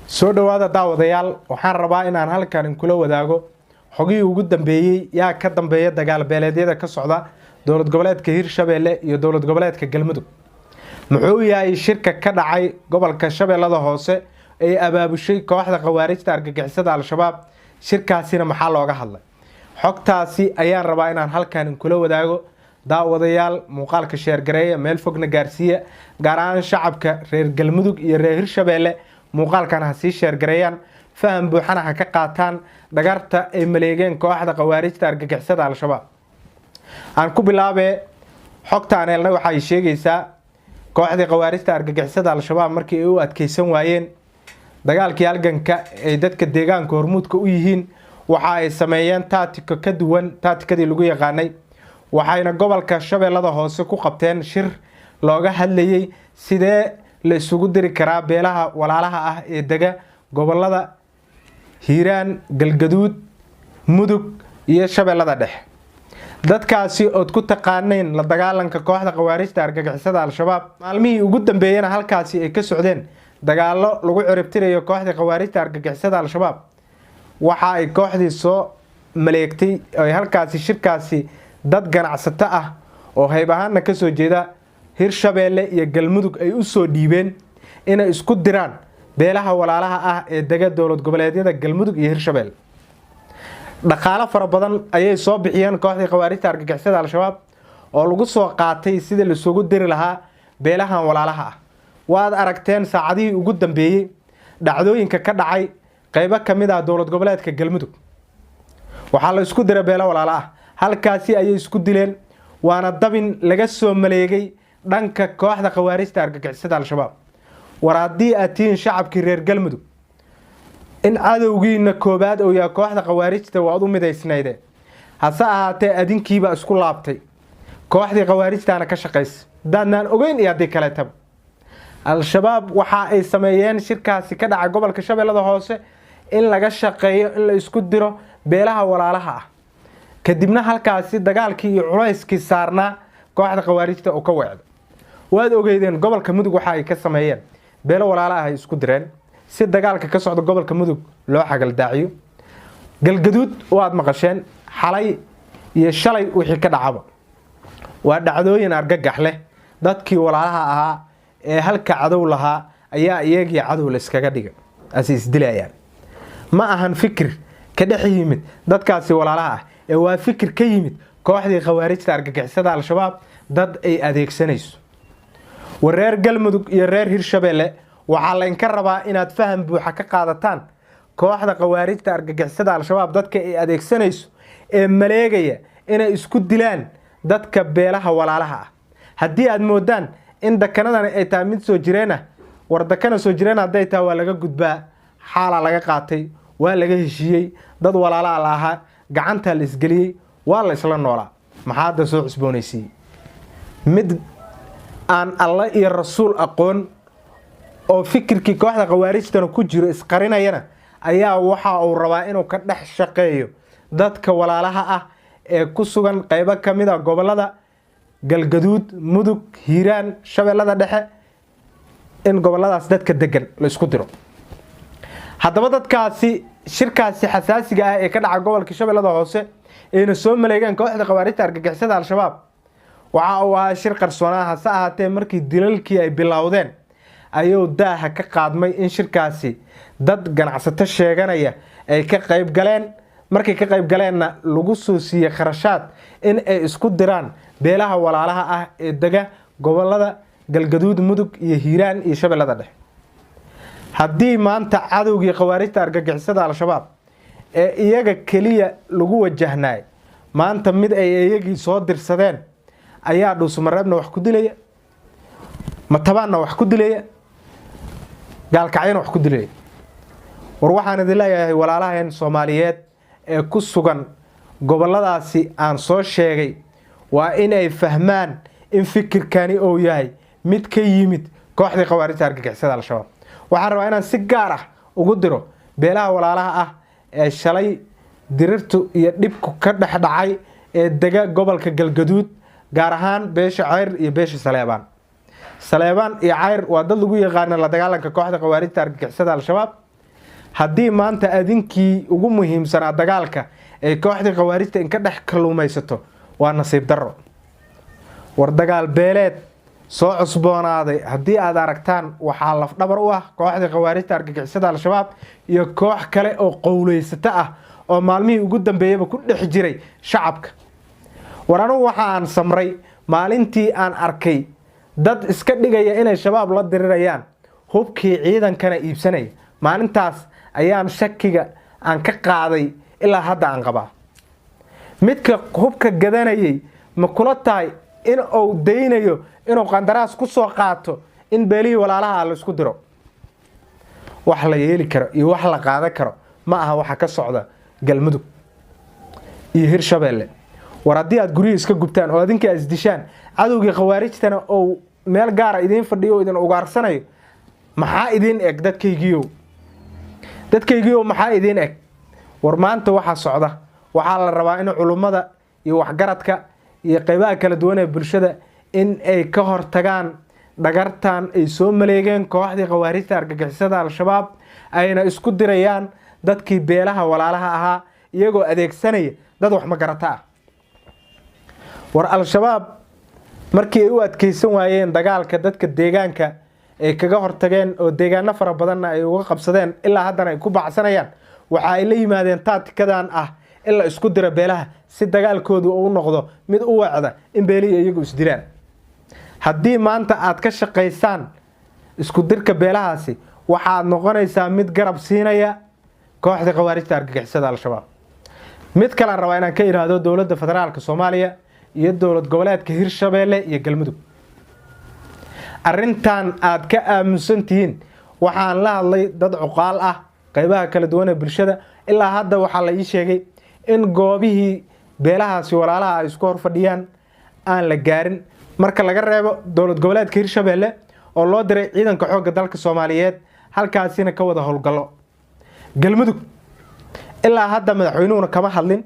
Soo dhowaada daawadayaal, waxaan rabaa inaan halkan kula wadaago xogihii ugu dambeeyey. Yaa ka dambeeya dagaal beeleedyada ka socda dowlad goboleedka Hirshabeelle iyo dowlad goboleedka Galmudug? Muxuu yahay shirka ka dhacay gobolka Shabeellada Hoose ee abaabushay kooxda Khawaarijta argagixisada Al-Shabaab? Shirkaasina maxaa looga hadlay? Xogtaasi ayaan rabaa inaan halkan kula wadaago. Daawadayaal, muuqaalka sheergareeya, meel fogna gaarsiiya, gaar ahaan shacabka reer Galmudug iyo reer Hirshabeelle. Muuqaalkan ha sii sheergareeyaan, faham buuxana ha ka qaataan dhagarta ay maleegeen kooxda Khawaarijta argagixisada Al-Shabaab. Aan ku bilaabee, xogta aan helnay waxay sheegaysaa kooxdii Khawaarijta argagixisada Al-Shabaab markii ay u adkeysan waayeen dagaalkii halganka ay dadka deegaanka hormuudka u yihiin, waxa ay sameeyeen taatiko ka duwan taatikadii lagu yaqaanay. Waxayna gobolka Shabeellada Hoose ku qabteen shir looga hadlayey sidee la isugu diri karaa beelaha walaalaha ah ee dega gobolada Hiiraan, Galgaduud, Mudug iyo Shabeellada Dhexe. Dadkaasi ood ku taqaaneen la dagaalanka kooxda Khawaarijta argagixisada Al-Shabaab, maalmihii ugu dambeeyena halkaasi ay ka socdeen dagaallo lagu ciribtirayo kooxda Khawaarijta argagixisada Al-Shabaab, waxa ay kooxdii soo maleegtay ay halkaasi shirkaasi dad ganacsato ah oo hayb ahaana kasoo jeeda Hirshabeelle iyo Galmudug ay u soo dhiibeen inay isku diraan beelaha walaalaha ah ee dega dowlad goboleedyada Galmudug iyo Hirshabeelle. Dhaqaalo fara badan ayay soo bixiyeen kooxdii Khawaarijta argagixisada Al-Shabaab oo lagu soo qaatay sidii laisugu diri lahaa beelahan walaalaha ah. Waad aragteen saacadihii ugu dambeeyey dhacdooyinka ka dhacay qeybo ka mid ah dowlad goboleedka Galmudug. Waxaa la isku diray beelo walaalo ah, halkaasi ayay isku dileen, waana dabin laga soo maleegay dhanka kooxda Khawaarijta argagixisada Al-Shabaab. War haddii aad tihiin shacabkii reer Galmudug, in cadowgiina koobaad oo yahay kooxda Khawaarijta waad u midaysnayde, hase ahaatee adinkiiba isku laabtay, kooxdii Khawaarijtaana ka shaqaysa, haddaadnaan ogeyn iyo haddii kaleetaba. Al-Shabaab waxa ay sameeyeen shirkaasi ka dhaca gobolka Shabeellada Hoose in laga shaqeeyo in la isku diro beelaha walaalaha ah, kadibna halkaasi dagaalkii iyo culayskii saarnaa kooxda Khawaarijta oo ka weecdo. Waad ogeydeen gobolka Mudug waxa ay ka sameeyeen, beelo walaala ah ay isku direen si dagaalka ka socda gobolka Mudug loo xagaldaaciyo. Galgaduud waad maqasheen xalay iyo shalay wixii ka dhacaba, waa dhacdooyin argagax leh. Dadkii walaalaha ahaa ee halka cadow lahaa ayaa iyagii cadow la iskaga dhigay, ase isdilayaan. Ma ahan fikir ka dhex yimid dadkaasi walaalaha ah ee waa fikir ka yimid kooxdii Khawaarijta argagixisada Al-Shabaab dad ay adeegsanayso. War reer Galmudug iyo reer Hirshabeelle, waxaa laynka rabaa inaad faham buuxa ka qaadataan kooxda Khawaarijta argagixisada Al-Shabaab dadka ay adeegsanayso ee maleegaya inay isku dilaan dadka beelaha walaalaha ah. Haddii aad moodaan in dakanadan ay tahay mid soo jireen ah, war dakana soo jireen hadday tahay waa laga gudbaa, xaalaa laga qaatay, waa laga heshiiyey, dad walaalaha la ahaa, gacantaa la isgeliyey, waa la isla noolaa. Maxaa hadda soo cusboonaysiiyey? Mid aan Alle iyo rasuul aqoon oo fikirkii kooxda Khawaarijtana ku jiro isqarinayana ayaa waxa uu rabaa inuu ka dhex shaqeeyo dadka walaalaha ah ee ku sugan qeybo ka mid a gobolada Galgaduud, Mudug, Hiiraan, Shabeellada Dhexe, in goboladaas dadka degan la isku diro. Haddaba dadkaasi shirkaasi xasaasiga ah ee ka dhaca gobolka Shabeellada Hoose ayna soo maleegeen kooxda Khawaarijta argagixisada Al-Shabaab waxa uu ahaa shir qarsoonaa. Hase ahaatee markii dilalkii ay bilowdeen ayuu daaha ka qaadmay in shirkaasi dad ganacsato sheeganaya ay ka qayb galeen. Markay ka qayb galeenna lagu soo siiyey kharashaad in ay isku diraan beelaha walaalaha ah ee dega gobolada Galgaduud, Mudug iyo Hiiraan iyo Shabeellada Dhexe. Haddii maanta cadowgii Khawaarijta argagixisada Al-Shabaab ee iyaga keliya lagu wajahnaay maanta mid ay iyagii soo dirsadeen ayaa Dhuusamareebna wax ku dilaya, Matabaanna wax ku dilaya, Gaalkacyana wax ku dilaya. War waxaan idin leeyahay, walaalaheen Soomaaliyeed ee ku sugan goboladaasi aan soo sheegay, waa in ay fahmaan in fikirkani uu yahay mid ka yimid kooxdii Khawaarijta argagixisada Al-Shabaab. Waxaan rabaa inaan si gaar ah ugu diro beelaha walaalaha ah ee shalay dirirtu iyo dhibku ka dhex dhacay ee dega gobolka Galgaduud, gaar ahaan beesha Ceyr iyo beesha Saleebaan. Saleebaan iyo Cayr waa dad lagu yaqaana la dagaalanka kooxda Khawaarijta argagixisada Al-Shabaab. Haddii maanta adinkii ugu muhiimsanaa dagaalka ay kooxdii khawaarijta inka dhex kalluumaysato, waa nasiib darro. War dagaal beeleed soo cusboonaaday haddii aad aragtaan, waxaa lafdhabar u ah kooxdii khawaarijta argagixisada Al-Shabaab iyo koox kale oo qowleysato ah oo maalmihii ugu dambeeyaba ku dhex jiray shacabka. War anugu waxa aan samray maalintii aan arkay dad iska dhigaya inay Shabaab la dirirayaan, hubkii ciidankana iibsanaya. Maalintaas ayaan shakiga aan ka qaaday, ilaa hadda aan qabaa. Midka hubka gadanayay ma kula tahay in uu daynayo inuu qandaraas ku soo qaato in beelihii walaalaha ah la isku diro? Wax la yeeli karo iyo wax la qaadan karo ma aha waxa ka socda Galmudug iyo Hirshabeelle. War haddii aad guryihii iska gubtaan oo adinka aad isdishaan, cadowgii khawaarijtana ou meel gaara idiin fadhiyo oo idin ugaarsanayo, maxaa idiin eg, dadkaygiiow? Dadkaygiiow, maxaa idiin eg? War maanta waxaa socda, waxaa la rabaa in culummada iyo waxgaradka iyo qeybaha kala duwan ee bulshada in ay ka hortagaan dhagartan ay soo maleegeen kooxdii khawaarijta argagixisada Al-Shabaab, ayna isku dirayaan dadkii beelaha walaalaha ahaa, iyagoo adeegsanaya dad wax magarata ah. War Al-Shabaab markii ay u adkeysan waayeen dagaalka dadka deegaanka ay kaga hortageen oo deegaano fara badanna ay uga qabsadeen, ilaa haddana ay ku bacsanayaan, waxa ay la yimaadeen taatikadan ah in la isku diro beelaha si dagaalkoodu uu noqdo mid u wacda in beelihii iyagu isdilaan. Haddii maanta aad ka shaqaysaan isku dirka beelahaasi, waxaad noqonaysaa mid garab siinaya kooxda khawaarijta argagixisada Al-Shabaab. Mid kalean rabaa inaan ka idhaahdo dowladda federaalka Soomaaliya iyo dowlad goboleedka Hirshabeelle iyo Galmudug: arrintan aad ka aaminsan tihiin, waxaan la hadlay dad cuqaal ah, qeybaha kala duwan ee bulshada. Ilaa hadda waxaa la ii sheegay in goobihii beelahaasi walaalaha ay isku hor fadhiyaan aan la gaarin, marka laga reebo dowlad goboleedka Hirshabeelle oo loo diray ciidanka xoogga dalka Soomaaliyeed, halkaasina ka wada howlgallo. Galmudug ilaa hadda madaxweynuhuna kama hadlin,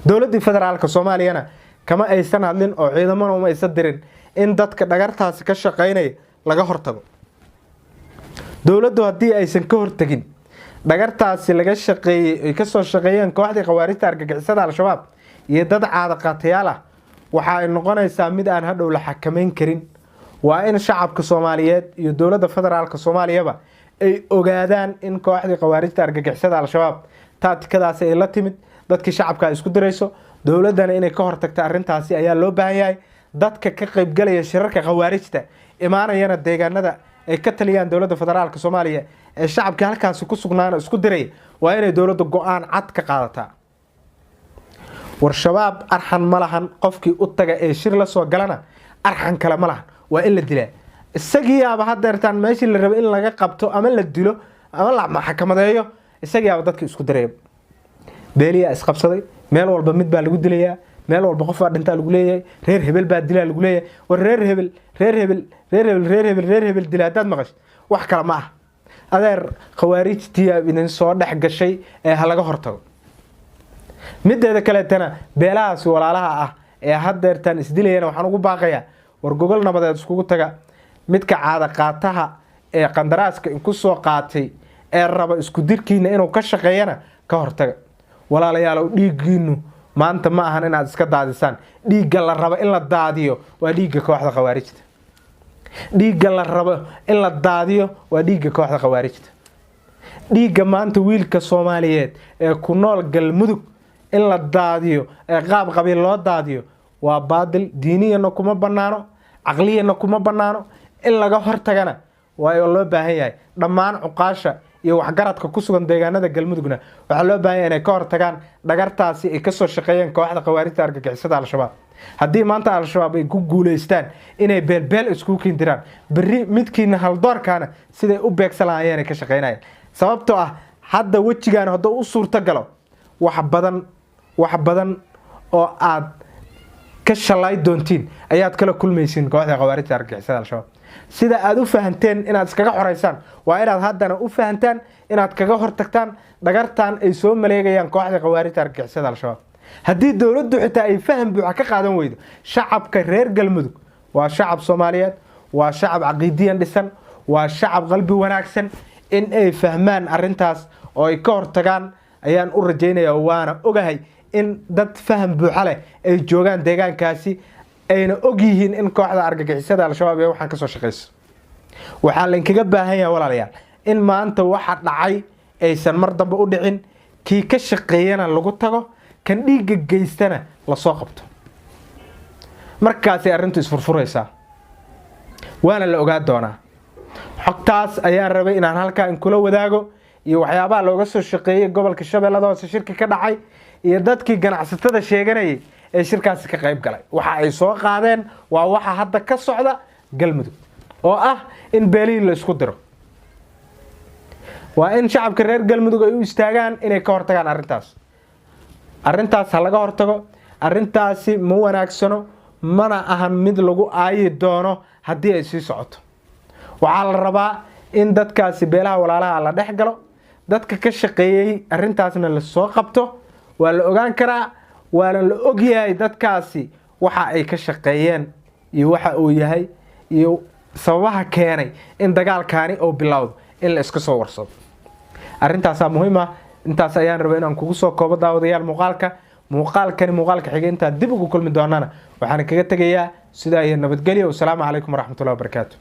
dowladdii federaalka Soomaaliyana kama aysan hadlin oo ciidamana uma aysan dirin in dadka dhagartaasi ka shaqaynaya laga hortago. Dowladdu haddii aysan ka hortegin dhagartaasi laga shaqeeyey, ay kasoo shaqeeyeen kooxdii khawaarijta argagixisada Al-Shabaab iyo dad caadaqaatayaal ah, waxa ay noqonaysaa mid aan hadhow la xakameyn karin. Waa in shacabka Soomaaliyeed iyo dowladda federaalka Soomaaliyaba ay ogaadaan in kooxdii khawaarijta argagixisada Al-Shabaab taatikadaasi ay la timid, dadkii shacabka ay isku dirayso. Dowladdana inay ka hortagta arrintaasi ayaa loo baahan yahay. Dadka ka qaybgalaya shirarka khawaarijta, imaanayana deegaanada ay ka taliyaan dowladda federaalka Soomaaliya ee shacabkii halkaasi ku sugnaana isku diray, waa inay dowladda go-aan cad ka qaadataa. War Shabaab arxan ma lahan. Qofkii u taga ee shir la soo galana arxan kale ma lahan, waa in la dilaa. Isagiiyaaba hadeertaan meeshii la rabay in laga qabto ama la dilo ama la maxkamadeeyo, isagiiyaaba dadka isku diraya. Beeliyaa isqabsaday, meel walba mid baa lagu dilayaa, meel walba qof baa dhintaa lagu leeyahay, reer hebel baa dilaa lagu leeyahay. War reer hebel, reer hebel, reer hebel, reer hebel, reer hebel dila haddaad maqasho, wax kale ma ah, adeer. Khawaarijtiyaa idin soo dhex gashay ee ha laga hortago. Mideeda kaleetana, beelahaasi walaalaha ah ee hadeertaan isdilayana waxaan ugu baaqayaa, war gogol nabadeed iskugu taga. Midka caada qaataha ee qandaraaska inku soo qaatay ee raba isku dirkiina inuu ka shaqeeyana ka hortaga. Walaalayaalow, dhiiggiinu maanta ma ahan inaad iska daadisaan. Dhiigga la rabo in la daadiyo waa dhiigga kooxda khawaarijta. Dhiigga la rabo in la daadiyo waa dhiigga kooxda khawaarijta. Dhiigga maanta wiilka Soomaaliyeed ee ku nool Galmudug in la daadiyo ee qaab qabiil loo daadiyo waa baadil. Diiniyana kuma banaano, caqliyana kuma banaano. In laga hortagana waa loo baahan yahay. Dhammaan cuqaasha iyo waxgaradka ku sugan deegaanada Galmudugna waxaa loo baahan yahay inay ka hortagaan dhagartaasi ay kasoo shaqeeyeen kooxda khawaarijta argagixisada Al-Shabaab. Haddii maanta Al-Shabaab ay ku guuleystaan inay beelbeel iskugu kindiraan, berri midkiina haldoorkaana siday u beegsan lahaayeen ay ka shaqeynayaan, sababtoo ah hadda wejigaan hadduu u suurto galo, wax badan, wax badan oo aad ka shalay doontiin ayaad kala kulmaysiin kooxda khawaarijta argagixisada Al-Shabaab. Sida aad u fahanteen inaad iskaga xoreysaan, waa inaad haddana u fahantaan inaad kaga hortagtaan dhagartan ay soo maleegayaan kooxda khawaarijta argagixisada Al-Shabaab. Haddii dowladdu xitaa ay faham buuxa ka qaadan weydo, shacabka reer Galmudug waa shacab Soomaaliyeed, waa shacab caqiidiyan dhisan, waa shacab qalbi wanaagsan. In ay fahmaan arrintaas oo ay ka hortagaan ayaan u rajaynayaa, waana ogahay in dad faham buuxa leh ay joogaan deegaankaasi, ayna og yihiin in kooxda argagixisada Al-Shabaab ee waxaan kasoo shaqayso. Waxaa lainkaga baahan yahay, walaalayaal, in maanta waxa dhacay aysan mar dambe u dhicin, kii ka shaqeeyana lagu tago, kan dhiigga geystana lasoo qabto. Markaasay arrintu isfurfuraysaa, waana la ogaa doonaa. Xogtaas ayaan rabay inaan halkaa in kula wadaago, iyo waxyaabaha looga soo shaqeeyey gobolka Shabeellada Hoose shirki ka dhacay, iyo dadkii ganacsatada sheeganayay ee shirkaasi ka qayb galay waxa ay soo qaadeen. Waa waxa hadda ka socda Galmudug oo ah in beelihii la isku diro. Waa in shacabka reer Galmudug ay u istaagaan inay ka hortagaan arrintaas. Arrintaas ha laga hortago. Arrintaasi ma wanaagsano, mana ahan mid lagu aayi doono haddii ay sii socoto. Waxaa la rabaa in dadkaasi beelaha walaalaha la dhex galo, dadka ka shaqeeyey arrintaasna lasoo qabto. Waa la ogaan karaa, waana la ogyahay dadkaasi waxa ay ka shaqeeyeen iyo waxa uu yahay iyo sababaha keenay in dagaalkaani uu bilowdo, in la iska soo warsado. Arrintaasaa muhiim ah. Intaas ayaan rabay inaan kugu soo koobo, daawadayaal. Muuqaalka muuqaalkani muuqaalka xigay intaan dib ugu kulmi doonana, waxaan kaga tegayaa sidaa iyo nabadgelyo. Wasalaamu calaykum waraxmatullahi wabarakaatu.